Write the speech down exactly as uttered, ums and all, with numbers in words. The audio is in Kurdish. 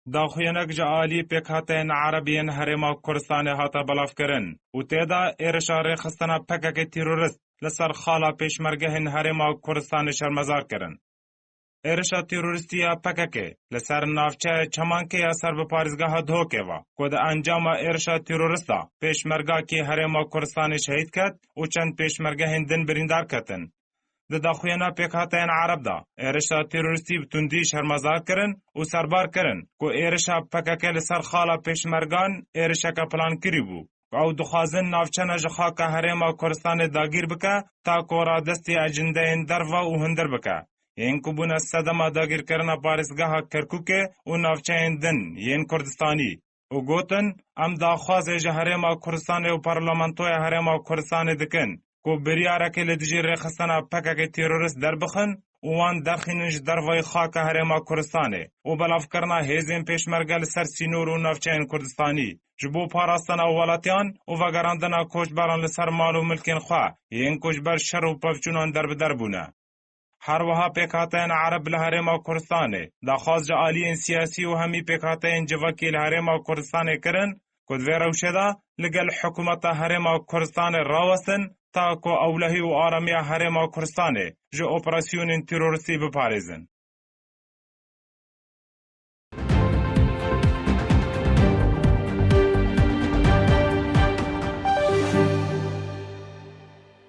Daxuyanek ji alî pêkhateyên Ereb yên Herêma Kurdistanê hate belavkirin û tê de êrişa rêxistina P K K terorist li ser xala pêşmergehên Herêma Kurdistanê şermezar kirin. Êrişa teroristî ya P K K li ser navçeya Çemankê ya ser bi parêzgeha Duhokê ve, ku di encama êrişa terorista pêşmergakê Herêma Kurdistanê şehîd ket û çend pêşmergehên din birîndar ketin. Di daxuyana pêkhateyên Ereb de, êrişa teroristî bi tundî şermezar kirin û serbar kirin ku êrişa P K K li ser xala pêşmergan êrişeke plankirî bû. Ew dixwazin navçena ji xaka Herêma Kurdistanê dagîr bike, ta ku radestî ecindeyên derve û hundir bike, yên ku bûne sedema dagîrkirina parêzgeha Kerkûkê û navçeyên din yên Kurdistanî, û gotin, em daxwazê ji Herêma Kurdistanê û Parlamentoya Herêma Kurdistanê dikin ku biryarekê li dijî rêxistina P K K terorist derbixin û wan derxînin ji dervayî xaka Herêma Kurdistanê û belavkirina hêzên pêşmerge li ser sînor û navçeyên Kurdistanî, ji bo parastina welatiyan û vegerandina koçberan li ser mal û milkên xwe, yên ku ji ber şer û pevçûnan derbider bûne. Her wiha pêkhateyên Ereb li Herêma Kurdistanê daxwaz ji aliyên siyasî û hemî pêkhateyên civakî li Herêma Kurdistanê kirin ku di vê rewşê de li gel hikûmeta Herêma Kurdistanê rawestin, ta ku ewlehî û aramiya Herêma Kurdistanê ji operasyonên teroristî biparêzin.